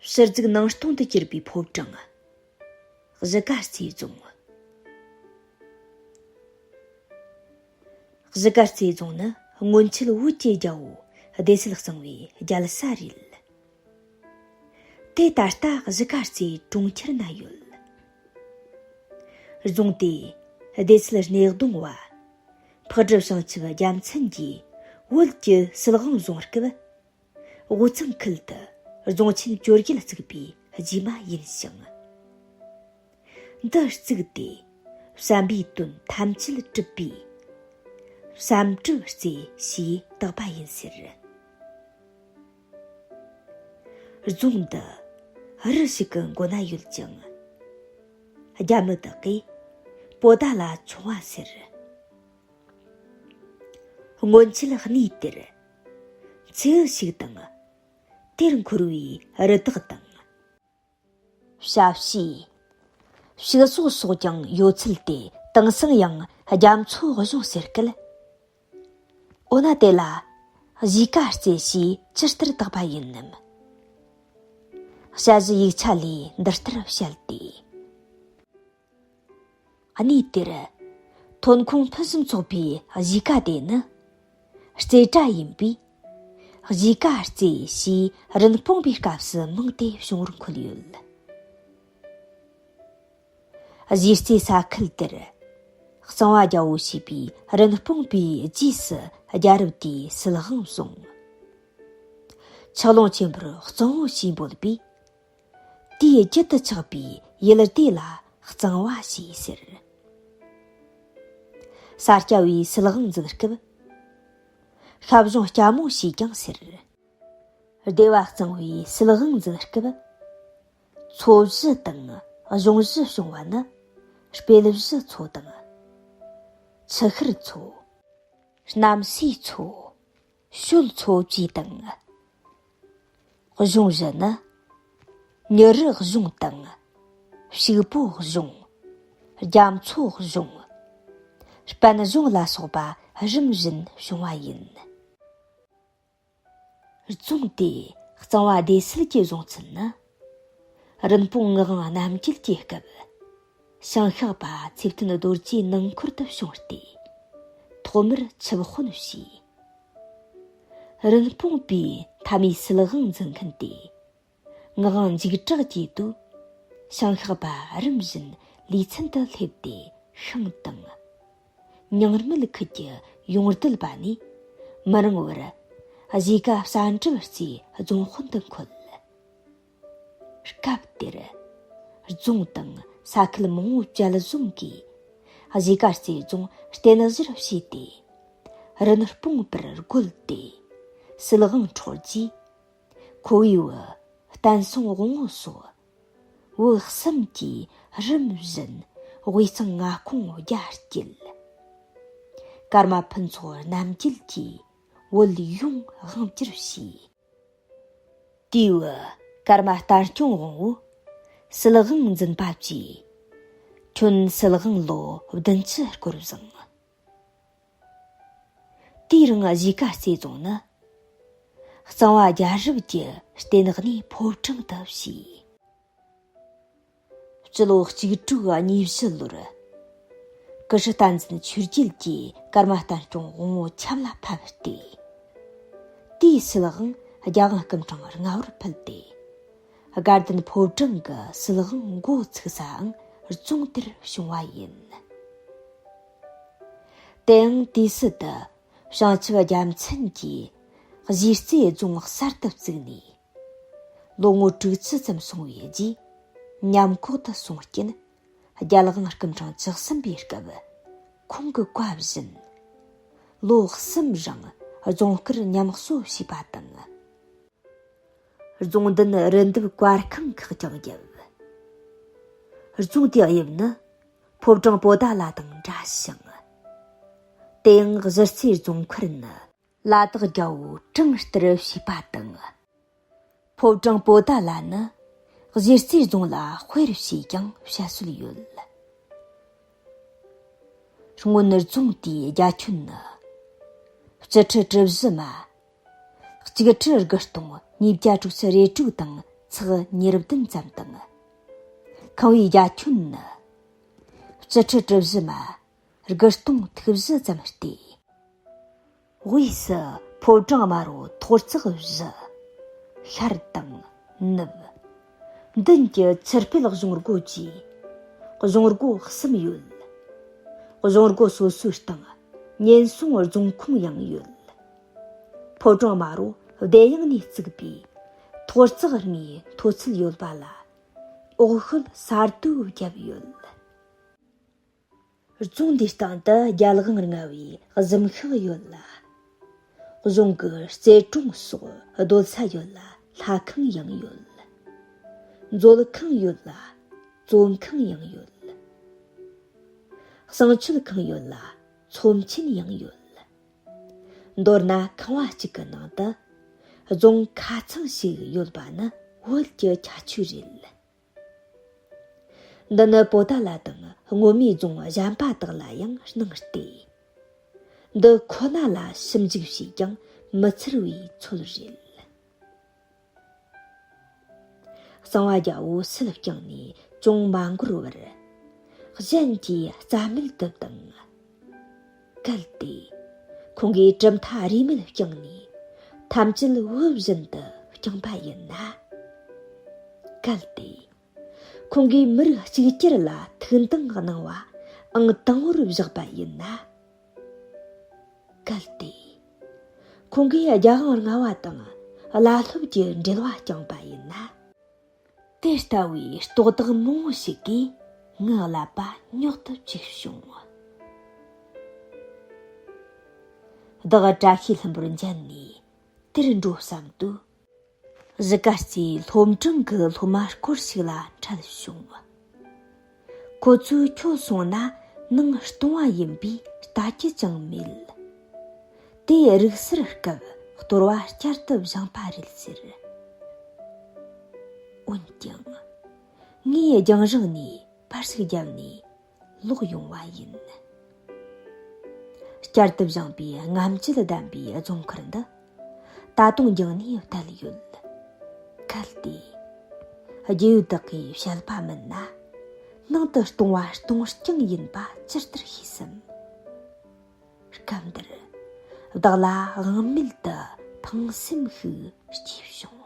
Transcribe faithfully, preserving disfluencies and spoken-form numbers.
ཕྱི་རྫིག་ནང་སྟོང་དུ་གྱུར་པའི་ཕོ་བྲང་། གཞིས་ཀ་རྩེ་རྫོང་། གཞིས་ཀ་རྩེ་རྫོང་ནི་སྔོན་ཆད་བོད་ཀྱི་རྒྱལ་པོ་སྡེ་སྲིད་གཙང་བོའི་རྒྱལ་ས་རེད། དེ་ད་ལྟ་གཞིས་ཀ་རྩེ་གྲོང་ཁྱེར་ན་ཡོད། རྫོང་དེ་སྡེ་སྲིད་སྣེ་གདོང་བ་ཕག་གྲུ་བྱང་ཆུབ་རྒྱལ་མཚན་གྱིས་བོད་ཀྱི་སྲིད་དབང་བཟུང་སྐབས། དབུས་གཙང་ཁུལ་དུ་རྫོང་ཆེན་བཅོ་བརྒྱད་བརྩིགས་པའི་རྗེས་མ་ཡིན་ཞིང་། འདི་བརྩིགས་ཏེ་བསམ་པའི་དོན་ཐམས་ཅད་གྲུབ་པས། བསམ་གྲུབ་རྩེ་ཞེས་བཏགས་པ་ཡིན་ཟེར། རྫོང་འདི་རི་ཞིག་གི་མགོ་ན་ཡོད་ཅིང་། རྒྱ་མི་དག་གིས་པོ་ཏཱ་ལ་མཚོ་བ་ཟེར། སྔོན་ཆད་གནས་དེར་མཚེའུ་ཞིག་དང་། དེར་འཁོར་བའི་རི་དྭགས་དང་། བྱ་བྱིའུ། ཕྱུགས་ཟོག་སོགས་ཀྱང་ཡོད་ཚུལ་དེ་དེང་སང་ཡང་རྒྱ་མཚོ་གཞུང་ཟེར་སྐད། འོ་ན་དེ་ལ་གཞིས་ཀ་རྩེ་ཞེས་ཇི་ལྟར་བཏགས་པ་ཡིན་ནམ། ཞ་ཞི་ཡིག་ཆ་ལས་འདི་ལྟར་བཤད་དེ། གནས་དེར་ཐོན་ཁུངས་ཕུན་སུམ་ཚོགས་པའི་གཞིས་ཀ་དེ་ནི་རྩེ་གྲྭ་ཡིན་པས། གཞིས་ཀ་རྩེ་ཞེས་རིན་སྤུངས་པའི་སྐབས་སུ་མིང་དེ་བྱུང་བར་འཁོད་ཡོད། གཞིས་རྩེ་ས་ཁུལ་དེར་གཙང་བ་རྒྱལ་པོ་ཞེས་པའི་རིན་སྤུངས་པའི་རྗེས་སུ་རྒྱལ་རབས་དེའི་སྲིད་དབང་བཟུང་། ཆགས་ལོང་ཆེན་པོར་གཙང་བོ་ཞེས་འབོད་པས། དེའི་རྒྱུད་དུ་ཆགས་པའི་ཡུལ་དེ་ལ་གཙང་བ་ཞེས་ཟེར། ས་སྐྱ་པའི་སྲིད་དབང་འཛིན་སྐབས། ཤ་བྱུང་སྐྱ་མོ་ཞེས་ཀྱང་ཟེར། སྡེ་པ་གཙང་པོའི་སྲིད་དབང་འཛིན་སྐབས། ཚོ་བཞི་དང་གཞུང་བཞི་བྱུང་བ་ནི། སྤེལ་བཞི་ཚོ་དང་། ཆུ་ཤུར་ཚོ། གནམ་སའི་མཚོ། ཞོལ་མཚོ་བཅས་དང་། གཞུང་བཞི་ནི། མྱི་རི་གཞུང་དང་། ཕྱུག་པོ་གཞུང་། རྒྱ་མཚོ་གཞུང་། སྤན་གཞུང་ལ་སོགས་པ་རིམ་བཞིན་བྱུང་བ་ཡིན། རྫོང་དེ་གཙང་བ་སྡེ་སྲིད་ཀྱིས་བཟུང་ཚུལ་ནི། རིན་སྤུངས་ངག་དབང་རྣམ་རྒྱལ་གྱི་སྐབས། ཞིང་ཤག་པ་ཚེ་བརྟན་རྡོ་རྗེའི་ནང་འཁོར་དུ་བྱུང་སྟེ། ཐོག་མར་ཆུ་དཔོན་བྱས། རིན་སྤུངས་པའི་མཐའ་མའི་སྲིད་དབང་འཛིན་མཁན་དེ། ངག་དབང་འཇིགས་གྲགས་ཀྱི་དུས། ཞིང་ཤག་པ་རིམ་བཞིན་ལུས་ཚན་དུ་སླེབས་ཏེ་ཤིང་དང་། ཉང་སྨད་ཁུལ་གྱི་ཡོངས་སྡུད་པ་ནས་མི་རིང་བར་གཞིས་ཀ་གསར་འགྲུབ་རྩེའི་རྫོང་དཔོན་དུ་འཁོད། སྐབས་དེར་རྫོང་དང་ས་ཁུལ་མང་པོ་བཅད་བཟུང་གིས་གཞིས་ཀ་རྩེ་རྫོང་བརྟན་གཞིར་བྱས་ཏེ། རིན་སྤུངས་པར་རྒོལ་ཏེ་སྲིད་དབང་འཕྲོག་རྗེས། ཁོ་བོའི་བུ་བསྟན་སྲུང་དབང་པོ་སོགས་བུ་གསུམ་གྱིས་རིམ་བཞིན་དབུས་གཙང་མངའ་ཁོངས་རྒྱ་བསྐྱེད། ཀརྨ་ཕུན་ཚོགས་རྣམ་རྒྱལ་གྱིས་བོད་ཡོངས་དབང་བསྒྱུར་བྱས། དེའི་བུ་ཀརྨ་བསྟན་སྐྱོང་དབང་པོ་སྲིད་དབང་འཛིན་པ་བཅས་ཁྱོན་སྲིད་དབང་ལོ་བདུན་ཅུ་སྐོར་བཟང་། དེའི་རིང་གཞིས་ཀ་རྩེ་རྫོང་ནི་གཙང་བ་རྒྱལ་རབས་ཀྱི་ལྟེ་གནས་ཕོ་བྲང་དུ་བྱས། སྤྱི་ལོ་གཅིག་དྲུག་གཉིས་བཞི་ལོར་ཀུ་ཤུ་བསྟན་འཛིན་ཆོས་རྒྱལ་གྱིས་ཀརྨ་བསྟན་སྐྱོང་དབང་པོ་ཆབ་ལ་ཕབ་སྟེ། དེའི་སྲིད་དབང་རྒྱལ་དབང་སྐུ་ཕྲེང་ལྔ་པར་ཕུལ་ཏེ། དགའ་ལྡན་ཕོ་བྲང་གི་སྲིད་དབང་འགོ་ཚུགས་སའང་རྫོང་དེར་བྱུང་བ་ཡིན། དེའང་དུས་སུ་དུ་བྱང་ཆུབ་རྒྱལ་མཚན་གྱིས་གཞིས་རྩེ་རྫོང་གསར་དུ་བཙུགས་ནས། ལོ་ངོ་དྲུག་ཅུ་ཙམ་སོང་བའི་རྗེས་ཉམས་ཁོག་ཏུ་སོང་རྐྱེན། རྒྱལ་དབང་སྐུ་ཕྲེང་བཅུ་གསུམ་པའི་སྐབས་ཁོང་གི་བཀའ་བཞིན། ལོ་གསུམ་རིང་རྫོང་བསྐོར་ཉམས་གསོ་བྱས་པ་དང་། རྫོང་མདུན་རི་འདབས་བཀར་ཁང་ཁག་ཀྱང་བརྒྱབ། རྫོང་དེའི་དབྱིབས་ནི་ཕོ་བྲང་པོ་ཏཱ་ལ་དང་འདྲ་ཞིང་། དེ་ཡང་གཞི་རྩའི་རྫོང་མཁར་ནི་ལ་དྭགས་རྒྱལ་པོའི་བྲང་ལྟར་བྱས་པ་དང་། ཕོ་བྲང་པོ་ཏཱ་ལ་ནི་གཞི་རྩའི་རྫོང་ལ་དཔེར་བྱས་ཀྱང་བཤད་སྲོལ་ཡོད། སྔོན་རྫོང་དེའི་རྒྱ་ཁྱོན་ནི། སྤྱི་ཁྲི་གྲུ་བཞི་མ། གཅིག་ཁྲི་དགུ་སྟོང་ཉིས་བརྒྱ་དྲུག་ཅུ་རེ་དྲུག་དང་ ཚེག་ཉེར་བདུན་ཙམ་དང་། ཁང་བའི་རྒྱ་ཁྱོན་ནི། སྤྱི་ཁྲི་གྲུ་བཞི་མ། དགུ་སྟོང་ཐིག་བཞི་ཙམ་སྟེ། དབུས་སུ་ཕོ་བྲང་དམར་པོ་ཐོག་བརྩེགས་བཞི། ཤར་དང་། ནུབ། མདུན་གྱི་ཆུ་སྤེལ་གཞུང་སྒོ་བཅས། གཞུང་སྒོ་གསུམ་ཡོད། གཞུང་སྒོ་སོ་སོའི་སྟེང་ཉེན་སྲུང་རྫོང་ཁུངས་ཡང་ཡོད། ཕོ་བྲང་དམར་པོ་བདེ་ཡངས་ནས་བརྩིགས་པའི་ཐོག་བརྩེགས་ལྔའི་མཐོ་ཚད་ཡོད་པ་ལ། འོག་ཤོད་ས་རྡོས་བརྒྱབ་ཡོད། རྫོང་འདིའི་སྟེང་དུ་རྒྱལ་དབང་ལྔ་པའི་གཟིམ་ཤག་ཡོད་ལ། གཞུང་གི་རྩེ་གྲོང་སོགས་སྡོད་ས་ཡོད་ལ་ལྷ་ཁང་ཡང་ཡོད། མཛོད་ཁང་ཡོད་ལ་བཙོན་ཁང་ཡང་ཡོད། གསང་སྤྱོད་ཁང་ཡོད་ལ་ཚོམས་ཆེན་ཡང་ཡོད། མདོར་ན་ཁང་བ་གཅིག་གི་ནང་དུ་རྫོང་ཁ་ཚང་ཞིག་ཡོད་པ་ནི་བོད་ཀྱི་ཁྱད་ཆོས་རེད། འདི་ནི་པོ་ཏཱ་ལ་དང་སྔོན་མའི་རྫོང་གཞན་པ་དག་ལ་ཡང་སྣང་སྟེ། འདི་ཁོ་ན་ལ་ཞིབ་འཇུག་བྱས་ཀྱང་མི་ཚར་བའི་ཚོད་རེད། གསང་བ་རྒྱལ་པོ་སུལ་བསྐྱངས་ནས་ཅུང་མ་འགོར་བར། གཞན་གྱིས་རྩ་མེད་དུ་བཏང་། གལ་ཏེ། ཁོང་གིས་གྲུབ་མཐའ་རིས་མེད་བསྐྱངས་ནས་ཐམས་ཅད་བུ་བཞིན་དུ་བསྐྱངས་པ་ཡིན་ན། གལ་ཏེ། ཁོང་གིས་མི་རིགས་གཅིག་གྱུར་ལ་ཐུགས་འདང་གནང་བ་ཨང་དང་པོར་བཞག་པ་ཡིན་ན། གལ་ཏེ། ཁོང་གིས་རྒྱལ་དབང་ལྔ་པ་དང་བླ་སློབ་ཀྱི་འབྲེལ་བ་བསྐྱངས་པ་ཡིན་ན། དེ་ལྟ་བུའི་རྟོག་བདག་མང་བོ་ཞིག་གིས་ངའི་བསླབ་པ་རྙོག་ཏུ་བཅུག་བྱུང་། བདག་བཀྲ་ཤིས་ལྷུན་པོར་འབྱོན་ནས་དེར་འགྲོ་བསམ་དུས། གཞིས་ཀ་རྩེའི་སློབ་འབྲིང་གི་སློབ་མ་སྐོར་ཞིག་ལ་འཕྲད་བྱུང་། ཁོ་ཚོས་ཁྱོད་སོང་ན་ནང་སྟོང་བ་ཡིན་པས་ལྟ་རྒྱུ་ཅང་མེད། དེའི་རིག་གསར་སྐབས་གཏོར་བ་བསྐྱར་དུ་བཞེངས་པ་རེད་ཟེར། འོན་ཀྱང་། ངས་རྒྱང་རིང་ནས་པར་ཞིག་བརྒྱབ་ནས་ལོག་ཡོང་བ་ཡིན། བསྐྱར་དུ་བཞེངས་པའི་རྔམ་བརྗིད་ལྡན་པའི་རྫོང་མཁར་འདི་ད་དུང་རྒྱང་ནས་བལྟས་ཡོད། གལ་ཏེ། རྒྱལ་བོ་བདག་གིས་བཤད་པ་མིན་ན། ནང་དུ་སྟོང་བ་སྟོང་རྐྱང་ཡིན་པ་ཇི་ལྟར་ཤེས་སམ། སྐབས་འདིར་བདག་ལ་དབང་མེད་དུ་ཕངས་སེམས་ཤིག་སྐྱེས་བྱུང་།